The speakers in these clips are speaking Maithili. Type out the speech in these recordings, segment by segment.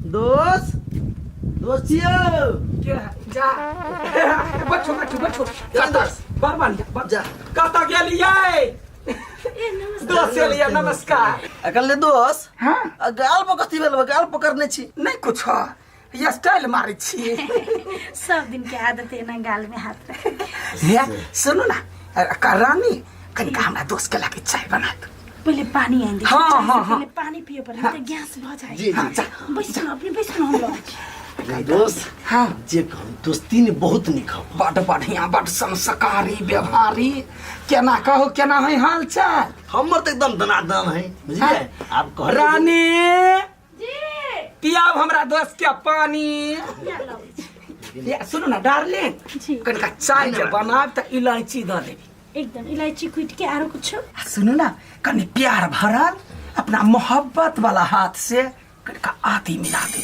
दोस्त दोस्त छियौ के जा बैठो बैठो बैठो जा दोस्त। बड़ बढ़िया बड़ जा। कतऽ गेलियै दोस्त एलियै नमस्कार अकल दोस्त हाँ आ गाल पर कथी भेल बा? गाल पकड़ने छी नहि कुछ ये स्टाइल मारै छियै सब दिन के आदत है ना गाल में हाथ रखे के। हे सुनू ना रानी कनिका हमरा दोस्त के लागे चाय बना दू पहले पानी आइन दे हाँ, चाय से हाँ, हाँ। पहले पानी पिए पर नहीं तो गैस भ जाए जी हाँ जी जा बैसू ना अपने बैसू ना हम लोग दोस्त हाँ जे कहू दोस्ती ने बहुत नीक हौ बड बढ़िया बड संस्कारी व्यवहारी केना कहू केना है हाल चाल हमर तऽ एकदम दनादन है बुझलियै आब कहलियै रानी जी पियाब हमरा दोस्त के पानी या लो या सुनू ना डार्लिंग जी। कनिका चाय जे बनाब तऽ इलायची दऽ देबी एकदम इलायची कूट के आरो कुछ आ सुनू ना कनि प्यार भरल अपना मोहब्बत वाला हाथ से कनिका आदि मिला दे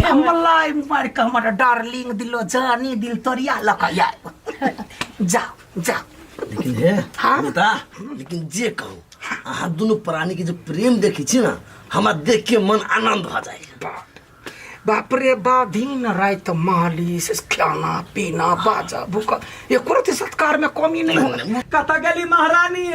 आ मलाई मार के हमर डार्लिंग दिलो जानी दिल तोरिया लऽ कऽ आयब जाओ जाओ लेकिन हे हाँ? बेटा लेकिन जे कहू अहाँ दुनू प्राणी के जे प्रेम देखै छी ना हमरा देख के मन आनंद भऽ जाइ बाप बाप रे बाप दिन रात मालिश खाना पीना बाजा भूखा एको रति सत्कार में कमी नहीं हो कतऽ गेली महारानी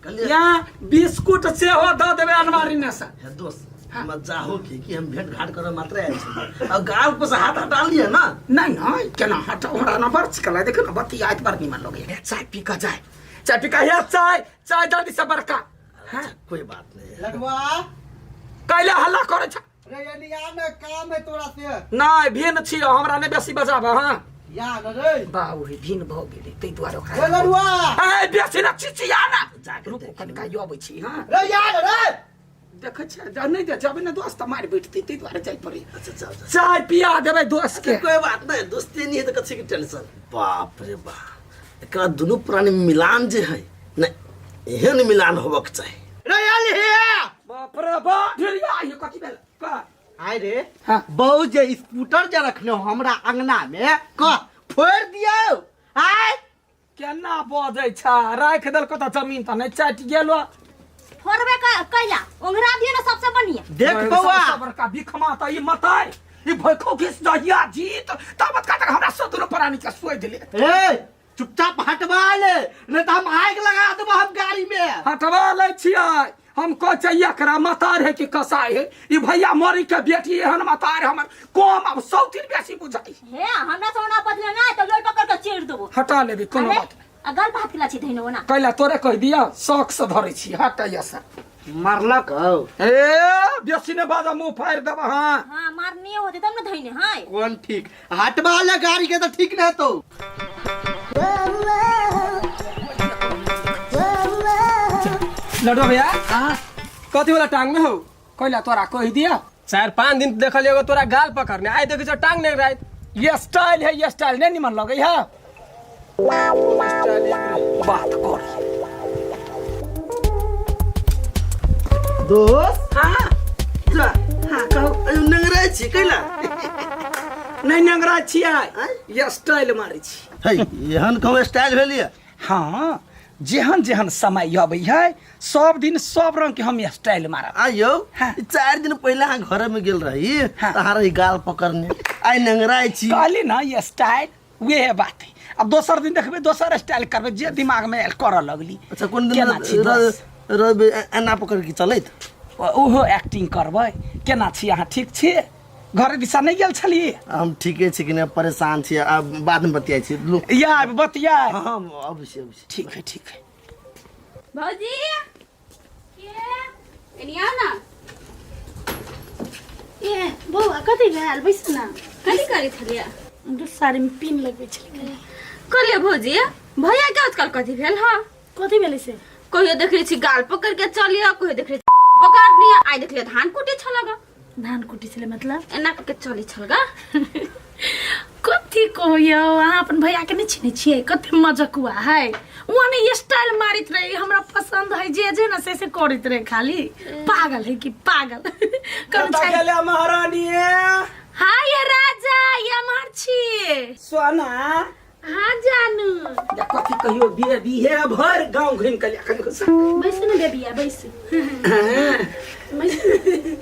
कहलियै- यहाँ बिस्कुट सेहो दऽ देबै अलमारी में से हे दोस्त हमरा जाहो के कि हम भेंट घाट करऽ मात्र आयल छी आ गाल पर से हाथ हटा लिअ ना नहीं नहीं केना हटा हमरा ना बड़ चिकला देखियौ ना बतियाइत बड़ निमन लगैया चाय पी कऽ जाय चाय पी कऽ हे चाय चाय जल्दी से बड़का हाँ कोई बात नहीं लडुआ कैले हल्ला करै छ रे एनिया में काम है तोरा से नहीं भिन्न छियो हमरा नहीं बेसी बजाब हाँ या न रे बाबू रे भिन्न भऽ गेलै ताहि दुआरे रे ओकरा लडुआ ए बेसी ना चिचिया ना जाके रुकू देखी। कनिका यो अबै छी हाँ रे या न रे देखै छियै जा नहि दे जेबै ने दोस्त तऽ मारि बैठतै ताहि दुआरे जाय पड़ै अच्छा अच्छा अच्छा चाय पिया देबै दोस्त के कोई बात नहीं दोस्ती नहीं है तो कथी के टेंशन बाप रे बाप एकरा दुनू प्राणी मिलान जे है नहीं एहन मिलान होबक चाही रे आयल हे बाप रे बाप ढेरिया ये कथी भेल का आय रे हाँ। बहू जे स्कूटर जे रखने हो हमरा अंगना में कह फोड़ दियौ आय केना बजै छ राखि देलको तऽ जमीन तऽ नहि चाटि गेलो फोड़बे कैला ओंघरा दियो ना सबसे बढ़िया देख बौआ सबसँ बड़का भिखमा तऽ ई मताइ ई भैखो घिस जहिया जीत ताबत का तक हमरा सदुर प्राणी के सोइ देले ए चुपचाप हटवा ले नहीं तो हम आग लगा देबो हम गाड़ी में हटवा लै छियै हम कहै छियै एकरा मतार है कि कसाई है ई भैया मरी के बेटी एहन मतार हमर कम आब सौतीन बेसी बुझाई हे हमरा से ओना बदले ना तो लोल पकड़ के चीर देबो हटा लेबी कोनो अरे, बात नहि आ गल भात के लाछी धइनो ओना कैला तोरे कहि दिया शौक से धरै छी हटैया से मरलक हौ ए बेसी ने बाजा मुंह फाड़ि देब हाँ हां मारनी होते तब ना धइने हाय कौन ठीक हटवा ले गाड़ी के तो ठीक नहीं तो लड्डू भैया कथी वाला टांग में हो कैला तोरा कहि दिया 4-5 दिन देखल एगो तोरा गाल पकड़ने आइ देखै छौ टांग नहीं रात ये स्टाइल है ये स्टाइल नहीं निमन लगे है बात कर दोस्त हाँ जा हाँ कहू अरे नंगराइ छी कैला नहीं नंगरा छियै ये स्टाइल मारै छी है एहन कहूँ स्टाइल भेलियै हाँ जेहन जेहन समय अबै है सब दिन सब रंग के हम स्टाइल मारब आयौ हाँ। 4 दिन पहिले अहाँ घर में गेल रही हाँ। तऽ अहाँ रही गाल पकड़ने आइ नंगराइ छी कहली ना ये स्टाइल वे बात है अब दोसर दिन देखबै दोसर स्टाइल करबै जे दिमाग में आयल करऽ लगली अच्छा कोन दिन केना छी दोस्त? रवि एना पकड़ के चलैत ओहो एक्टिंग करबै केना छी अहाँ ठीक छी घर दिशा नहि गेल छलियै हम ठीके छी कि नहि परेशान छी आब बादमे बतियाइ छी लू या बतिया हाँ हाँ अबै छी अबै छी ठीक है ठीक है भौजी के एनी आओ ना ए बौआ कथी भेल बैस न कथी करै छलियै हमरो साड़ीमे पिन लगबै छलियै कहलियै भौजी भैया के आजकल कथी भेल हँ कथी भेलै से कहियो देखै छी गाल पकड़ के चलिए कहियो देखै छी पकड़ लिअ आइ देखलियै धान कुटे छल ग धान कुटी छलै मतलब एना कऽ के चलै छल ग कथी कहैयौ अहाँ अपन भैयाके नहि चिन्है छियै कते मजकुआ है वहाँ ने स्टाइल मारैत रहे हमरा पसंद है जे जे ना से से करैत रहे खाली पागल है कि पागल करू कतऽ छै गेलै महारानी हाँ ये राजा ये अमर छी सोना हाँ जानू या कथी कहियो बेबी हे भर गांव घुमि के एखन बैसू ने बेबिया बैसू बैसू ने।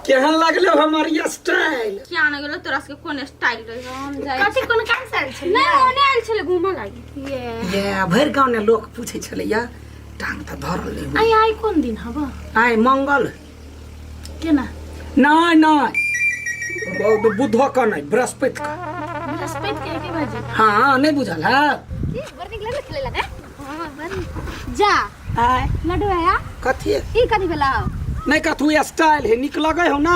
केहन लगलो हमर ये स्टाइल? क्या न गेलो तोरा सबके कोन स्टाइल रहे, हम जाइ। कथी कोन काम से आयल छलियै? नहीं, ओने आयल छले घूमऽ लागी। ये ये भरि गाँव ने लोक पूछै छलै या टांग तऽ धरल नहि हुए। आइ आइ कोन दिन हब? आइ मंगल। केना? नहि नहि, बुधो के नहि, बृहस्पति के। बृहस्पति के के बाजी? हाँ, नहि बुझल है? बड़ नीक लगलै खेलै लगे। हाँ, बड़ नीक। जा। आइ लड्डू आया। कथी? ई कथी भेलौ? नहि कथू, स्टाइल है, नीक लगै हो ना?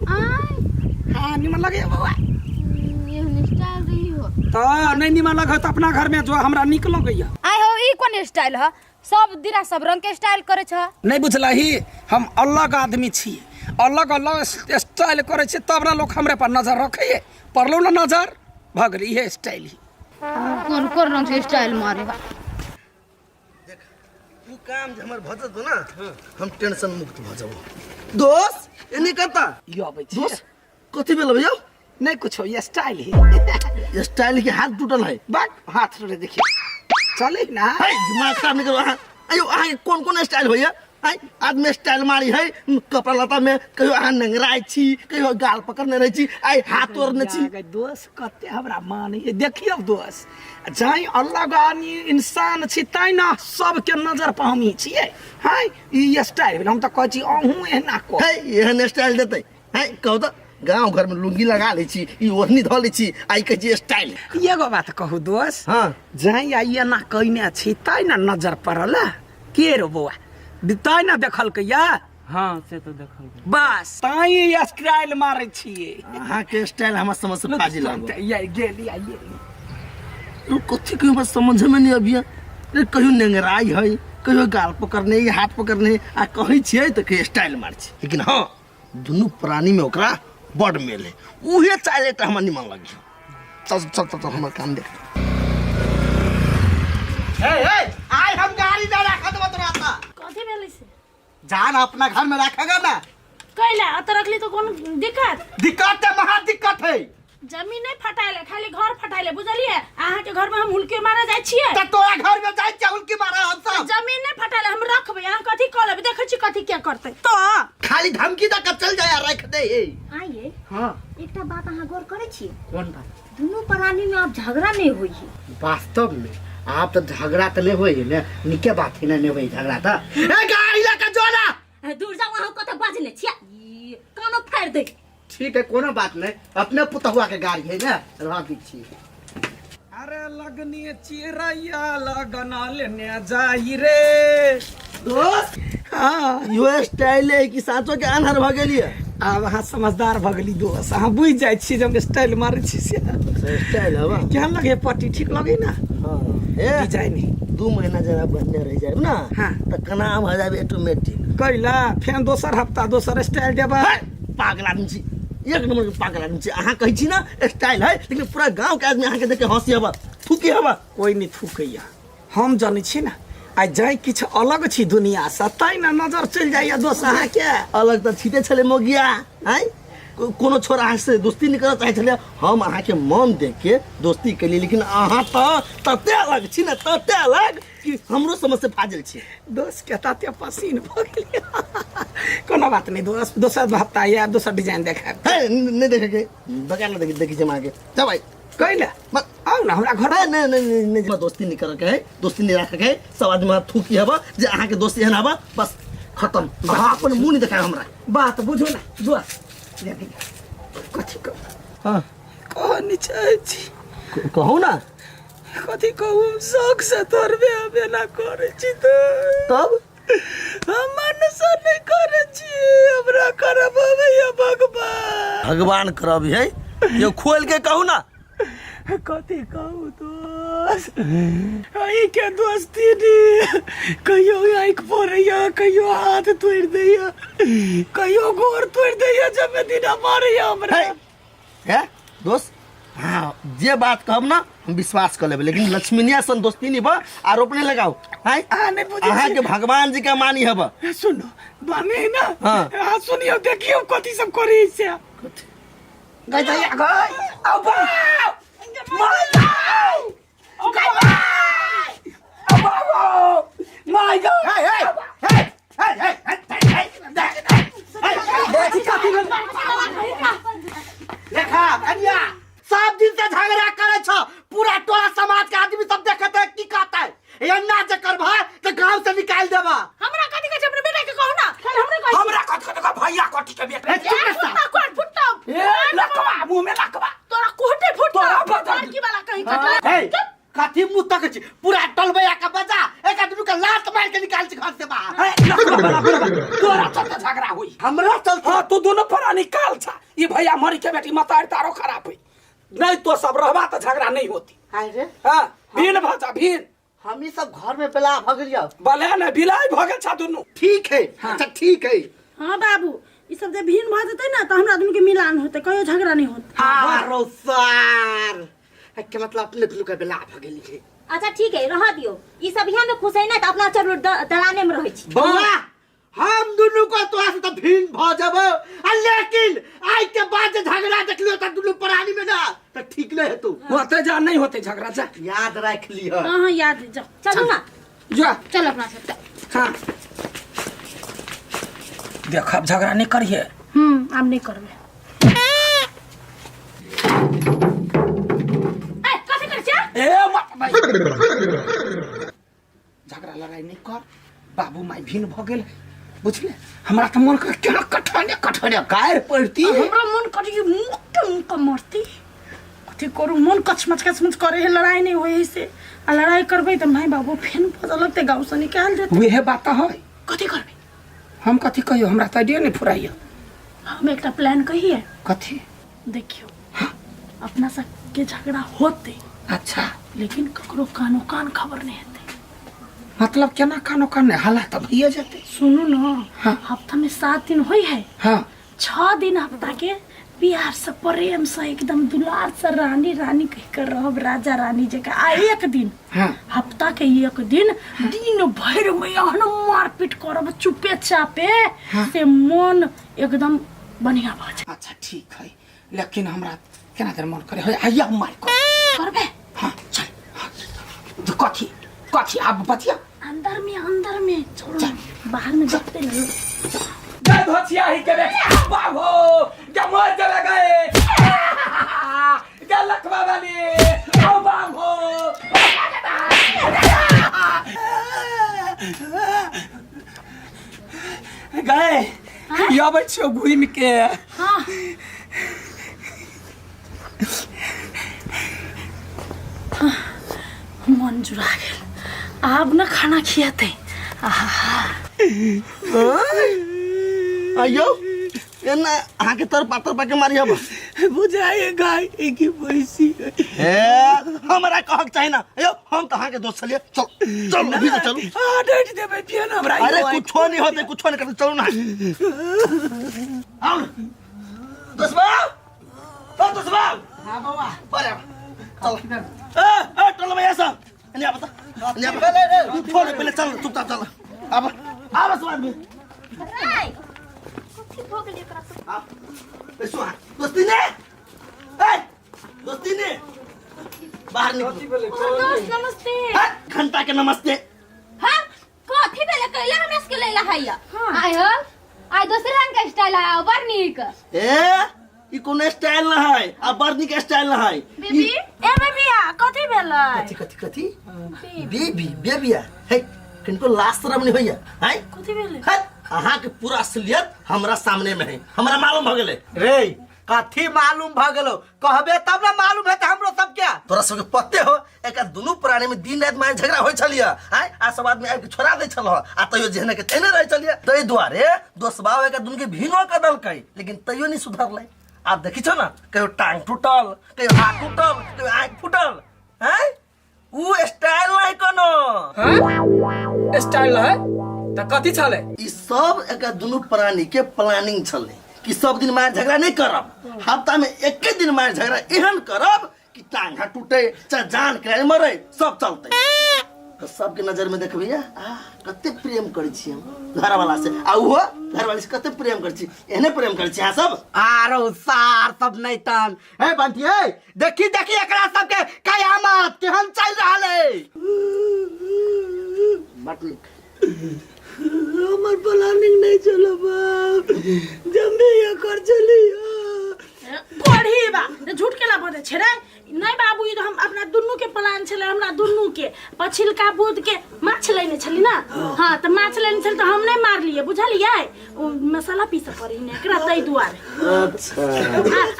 आय। हाँ, निमन लगे बौआ। एहन स्टाइल रही हो। तऽ नहि निमन लगै तऽ अपना घर में जो, हमरा नीक लगैया। आय हो, ई कोन स्टाइल ह? सब दिना सब रंग के स्टाइल करे छ। नहि बुझलही, हम अलग आदमी छी, अलग अलग स्टाइल करै छी तब ने लोक हमरे पर नजर रखैये। पड़लो ने नजर, भऽ गेलै, इहे स्टाइल ही। कोन कोन रंग के स्टाइल मारे बा। देख, उ काम जे हमर भऽ जेतौ ना, हम टेंशन मुक्त भऽ जेबो। दोस्त, एने कता? ई अबै छी। दोस्त, कथी भेल भैया? नहीं कुछो, ये स्टाइल ही। स्टाइल के हाथ टूटल है? बाक, हाथ टूटे, देखिए चले ना। है, दिमाग खराब नहीं करो अहाँ। अयो, अहाँ के कोन कोन स्टाइल होइया? आइ आदमी स्टाइल मारी है कपड़ा लत्ता में, कहियो अहाँ नंगराइ छी, कहियो गाल पकड़ने रहै छी, आइ हाथ तोड़ने छी। गे दोस्त, कते हमरा मानैए देखियौ दोस्त, जाहि अलग आदमी इंसान छी तै ने सबके नजर पर हमही छियै। है, ई स्टाइल भेल, हम तऽ कहै छी अहूँ एहना कर। है, एहन स्टाइल देतै? है, कहू तऽ, गाँव घर में लुंगी लगा लै छी, ई ओढ़नी धऽ लै छी, आइ कहै छी स्टाइल। एगो बात कहू दोस्त? हाँ। जाहि आइ एना कयने छी तै ने नजर पड़ल के रो बौआ, तै ने देखलकै या? हाँ, से तो देखल। बस, ताई स्टाइल मारै छियै। अहाँके स्टाइल हमरा समझ से फाजिल लागल। ये गेली, आ गेली। उ कथी के हमरा समझ में नहीं अबिया रे, कहियो नेंगराई है, कहियो गाल पकड़ने है, हाथ पकड़ने है, आ कहै छियै तऽ कहियो स्टाइल मार छी। लेकिन हाँ, दुनू प्राणी में ओकरा बड़ मेल है, उहे चाइल एकटा हमरा निमन लगी। चल चल चल चल, हमर काम देख। हे हे, आइ हम गाड़ी ना राखत देबो तोरा एतऽ। कथी भेलै से? जान अपना घर में राखेगा ना। कैला अत रखली तो कोन दिक्कत? दिक्कत है, महा दिक्कत है। जमीन नहीं फटाइले, खाली घर फटाइले, बुझलिए? अहाँ के घर में हम हुलकी मारे जाय छियै। त तोरा घर में जाय छियै हुलकी मारे हम सब? जमीन नहीं फटाइले, हम रखबै, अहाँ कथी कऽ लेबै? देखै छी कथी क्या करतै तो। खाली धमकी दऽ के चल जाय आ राख दे हे। आइए। हाँ। एकटा बात अहाँ गौर करै छी? कोन बात? दुनू प्राणी में आब झगड़ा नहीं होइ है। वास्तव में आब तऽ झगड़ा तऽ नहि होइ है ने, नीके बात है ने, नहि होइ झगड़ा तऽ। ए गाड़ी लऽ के जो ना। दूर जाओ, अहाँ कतऽ बाजने छियै, ई कानो फाड़ि दै। ठीक है, कोनो बात नहीं, अपने पुतहुआ के गाड़ी है ना, रह दी छी। अरे लगनी चिड़ैया लगन लेने जाई रे। दोस्त। हाँ। इहो स्टाइल है कि साँचो के आन्हर भऽ गेलियै? आब अहाँ समझदार भऽ गेली दोस्त, अहाँ बुझि जाइ छी जे हम स्टाइल मारै छी से। स्टाइल हवा। केहन लगे पट्टी? ठीक लगे ना? हाँ, ए डिजाइन। 2 महीना जरा बनने रह जाए ना। हाँ। तऽ कना भऽ जाबे ऑटोमेटिक। कैला फेन दोसर हफ्ता दोसर स्टाइल देबै। पागल आदमी छी, एक नंबर के पागल आदमी छी अहाँ। कहै छी ना स्टाइल है, लेकिन पूरा गांव के आदमी अहाँके देख के हंसी हवा, थूकी हवा। कोइ नहि थूकैया, हम जनै छी ने, आ जाय किछु अलग छी दुनियासँ तै ने नजर चलि जाइया दोस्त अहाँके। अलग तऽ छीटे छलै मोगिया आँय, कोनो छोरा अहाँ से दोस्ती नहि करऽ चाहै छलै, हम अहाँके मन देख के दोस्ती केलियै, लेकिन अहाँ तऽ तते अलग छी ने, तते अलग कि हमरो समझ से फाजिल छी। दोस्त के तते पसीन भऽ गेलै। कोनो बात नहि दोस्त, दोसर हफ्ता आयब, दोसर डिजाइन देखायब। है, नहि देखेके बगैर नहि देखै देखै छी हम अहाँके। चल भाइ। कैला? आउ ने हमरा घर। नहीं नहीं नहीं नहीं नहीं, दोस्ती नहीं करके है, दोस्ती नहीं रखे के है। सब आदमी हमरा थूकी हवा जे अहाँके दोस्ती एहन हवा, बस खत्म। अहाँ अपन मुँह नहीं देखाय हमरा। बात बुझू ने दोस्त, ले भैया, कथी कहू? हाँ। कहऽ नहि चाहै छी। कहू ना। कथी कहू, शौक से तोड़बे हम एना करै छी तऽ तब हम मनसँ नहि करै छी, हमरा करब अबैया भगवान। भगवान करब है यो, खोल के कहू ना। कथी कहू दोस्त, अहीँके दोस्ती नी कहियो आँखि फोड़ैया, कहियो हाथ तोड़ि दैया, कहियो गोर तोड़ि दैया, जब दिना मारैया हमरा। है है दोस्त, हाँ, जे बात कहब ना हम विश्वास कर लेबै, लेकिन लक्ष्मीनिया सन दोस्ती नहीं बा, आरोप नहीं लगाओ है। अहाँ नहि बुझै अहाँ के भगवान जी के मानी हब। सुनो, माने है ना? हाँ। अहाँ सुनियो, देखियो कथी सब करै से। गई दैया गई, आउ बाउ my गई, आउ बाउ my गई। हे हे हे हे हे हे हे हे। देखी कथी भेल देखा कन्या सब दिन से झगड़ा करे छ पूरा टोला समाज के आदमी सब देखत है की कहता है एन्ना जे करबा तो गांव से निकाल देबा हमरा कथी कहै छै अपने बेटा के कहू ना खाली हमरे कहै हमरा कथी कथी भैया कथी के बेटा ए, चुप रह साहब। फुटता कोट फुटता ए लकवा मुंह में लकवा तोरा कोटे फुटता तोरा बदल। लड़की वाला कहीं कटला ए, कथी मुंह तक छी पूरा टलबैया के बजा एक आदमी के लात मार के निकाल छी घर से बाहर ए लकवा बराबर बा। तोरा चलते झगड़ा होई हमरा चलते हाँ तू दोनों परा निकाल छा ई भैया मरी के बेटी मतार तारो खराब हुई नहीं तो सब रहबा तो झगड़ा नहीं होती अरे हाँ भीन भजा भीन हम ही सब घर में बेला भ गेलियो भले ने बिलाई भऽ गेल छा दुनू ठीक है हाँ। अच्छा ठीक है हाँ बाबू ई सब जे भिन्न भऽ जेतै ने तऽ हमरा दुनू के मिलान होतै कहियो झगड़ा नहीं होतै आरो सार के मतलब अपने दुनू के बेला भ गेली है अच्छा ठीक है रह दियो ई सब यहाँ में खुश है ना तो अपना चलू दलाने में रहै छी बौआ हम दुनू को तोरा से तो भिन्न भ जबो आ लेकिन आइ के बाद जे झगड़ा देखलियो त दुनू प्राणी में ना त ठीक नहीं हेतौ होते जा नहीं होते झगड़ा जा याद राख लिह हाँ हाँ याद है, जाओ चलू ना जा चल अपना सब हाँ देख अब झगड़ा नहीं करिए आब नहीं करबै ए कथी करै छियै ए भाई झगड़ा लड़ाई नहीं कर बाबू माई भिन्न भ गेल बुझले हमरा तऽ मन कर केना कठने कठने गारि पड़ती हमरा मन करी मुँह के मुँह के मरती कथी करू मन कचमच कचमच करे है लड़ाई नहीं होई से आ लड़ाई करबै तऽ माय बाबू फेन बजऽ लगतै गाँव से निकाल देतै उहे बात तऽ है कथी करबै हम कथी कहियो हमरा तऽ आइडिया नहीं फुराइया हम एकटा प्लान कहिए कथी देखियो अपना सबके झगड़ा होते अच्छा लेकिन ककरो कानो कान खबर नहीं हेतै मतलब केना कानो कान नहीं हल्ला तऽ भइए जेतै सुनू न हाँ। हफ्ता में 7 दिन होई है हाँ 6 दिन हफ्ता के प्यार से प्रेम से एकदम दुलार से रानी रानी कह कर रहब राजा रानी जका आ एक दिन हाँ हफ्ता के एक दिन दिन भर में एहन मारपीट करब चुपे चापे हाँ। से मन एकदम बढ़िया भऽ जाए अच्छा ठीक है लेकिन हमरा केना देर मन करे है आइया मार कर करबे हाँ चल हाँ। तो कथी कथी आब बतिया अंदर में छोड़ो ना, बाहर में देखते नहीं जय धोतिया ही के बेटा बाबो जमो चले गए जय लखवा वाली ओ बाबो गए आबै छियौ घुमि के हाँ मन जुड़ा गेल आब न खाना खियाते आहा आइयो एना अहाँके तर पातर पाके मारी अब बुझाए गाय की पैसी हे हमरा कहक चाही ना अयो हम तऽ अहाँके दोस्त छलियै चल चल अभी तऽ चलू आ डांट देबै फेर हमरा अरे कुछो नहीं होते कुछो नहीं करते चलू ना आओ दोस्त बाबू ओ दोस्त बाबू हाँ बौआ अरे चल ए ए टोल भैया सब एने आब त एने आब कुछो नहीं पहले चल चुपचाप चल आब आब सब आदमी कथी भऽ गेलै एकरा सब? आब बैसो अहाँ दोस्ती ने ए दोस्ती ने बाहर निकलो दोस्त नमस्ते हट, घंटा के नमस्ते हाँ कथी भेलै कैला हमरा सबके लैला हैया आय हो आइ दोसर रंग के स्टाइल आयो बड़ नीक ए ई कोनो स्टाइल ना है आ बड़ नीक स्टाइल ना है बेबी ए बेबिया कथी भेलै कथी कथी कथी बेबी बेबिया हे किनको लाज शरम नहीं होइया हैं कथी भेलै है अहाँ के पूरा असलियत हमरा सामने में है हमरा मालूम भ गेलै रे कथी मालूम भ गेलो कहबे तब ना मालूम हेतै हमरो सबके तोरा सबके पते हो एक दुनू प्राणी में दिन रात मारे झगड़ा होइ छलिय आय आ सब आदमी आबि के छोड़ा दै छल आ तैयो जेहने के तेहने रहै छलिय ताहि दुआरे दोसबाव एक दुनू के भिनो कऽ देलकै लेकिन तैयो नहि सुधरलै आब देखी छौ ना कहियो टांग टूटल कहियो हाथ टूटल कहियो आँखि फूटल आँय ऊ स्टाइल नहीं कोनो हाँ स्टाइल है तऽ कथी छलै ई सब एक दुनू प्राणी के प्लानिंग छलै कि सब दिन मार झगड़ा नहीं करब हफ्ता में एके दिन मार झगड़ा एहन करब कि टांग हाथ टूटे चाहे जान के मरे सब चलते तो सबके नजर में देखबै आ कते प्रेम करै छी हम घरवाला से आ उहो घरवाली से कते प्रेम करै छी एहने प्रेम करै छी अहाँ सब आरो सार सब नहीं तन हे बंटी हे देखी देखी एकरा सबके कयामत केहन चल रहल है बड नीक हमर प्लानिंग नहीं चलो बाप जब ये कर चली पढ़ी बा रे झूठ केला बजै छै रे नहीं बाबू ई तो हम अपना दुनू के प्लान छलै हमरा दुनू के पछिलका बुध के माछ लेने छली ना हाँ तऽ माछ लेने छली तऽ हम नहीं मारलियै बुझलियै ओ मसाला पीसऽ पड़ी ने एकरा ताहि दुआरे अच्छा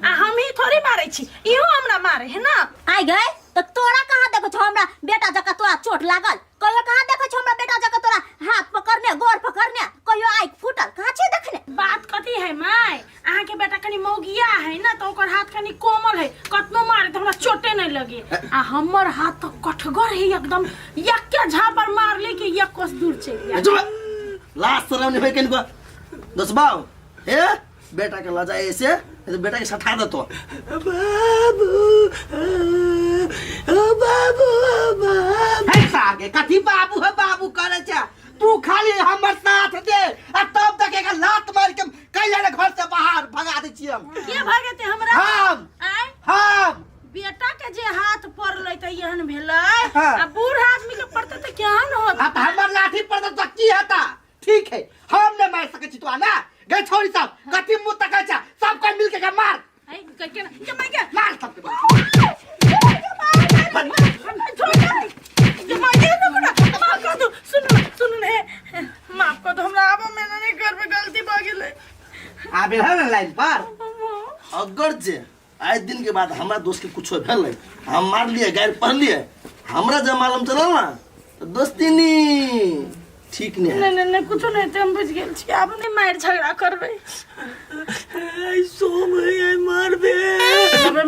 आ हम ही थोड़ी मारै छी इहो हमरा मारे है ना आइ गए तो तोरा कहाँ देखो छौ हमरा बेटा जका तोरा चोट लागल कहियो कहाँ देखो छौ हमरा बेटा जका तोरा हाथ पकड़ने गोर पकड़ने कहियो आँखि फूटल कहाँ छै देखने बात कथी है माय अहाँ के बेटा कनी मौगिया है ना तो ओकर हाथ कनी कोमल है कतनो मारे तो हमरा चोटे नहीं लगे आ हमर हाथ तो कठगर है एकदम यक्के झापर मारले कि एक कोस दूर चलि गया चुप लास्ट शरम नहीं होई कनिको दोस्त बाबू हे बेटा के लजा ऐसे नहीं तो बेटा के सठा देतो बाबू ओ बाबू बाबू है सागे कथी बाबू है बाबू करे छे तू खाली हमर साथ दे आ तब तक एक लात मार के कैला घर से बाहर भगा दै छियै हम के भगेते हमरा हम आय हम बेटा के जे हाथ पड़लै तऽ एहन भेलै हाँ। आ बूढ़ आदमी के पड़तै तऽ केहन होत आ तऽ हमर लाठी पर तऽ की हेता ठीक है हम नहीं मार सकै छी तोरा ना गए छोरी सब कथी मुंह तकै छै सबके मिल के मार ऐ, के के के माय के मार सबके छोड़ दे के माय के रुक ना माफ कर दो सुन ना सुन ने माफ कर दो हमरा आबो में नहीं करबे गलती भ गेलै आबे है ना लाइन पर अगर जे आइ दिन के बाद हमरा दोस्त के कुछो भेलै हम मारलिए गारि पढ़लिए हमरा जब मालूम चलल ना तऽ दोस्ती नी ठीक नहीं है नहीं नहीं नहीं कुछो नहीं हम बुझ गेल छी आब नहीं मारि झगड़ा करबै सोम है मारबे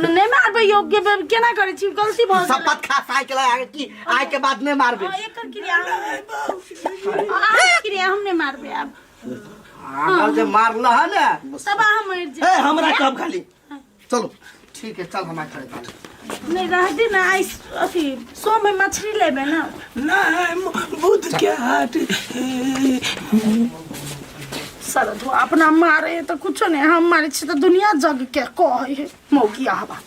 नहीं मारबै योग्य बे केना करै छी गलती भऽ गेलै शपथ खा साइकिल आगे की आय के बाद नहीं मारबे हाँ, एकर क्रिया अहाँ क्रिया हम नहीं मारबै आब अगर जे मारल है ना तब अहाँ मरि ए जायब हमरा कहब खाली चलो ठीक है चल हमारे घरे चल नहीं रह दे ना आई अथी सो में मछली लेबे ना नहीं बुध के हाथ सर धो अपना मारे तो कुछो नहीं हम मारे छी तो दुनिया जग के कहे है मौगी आबा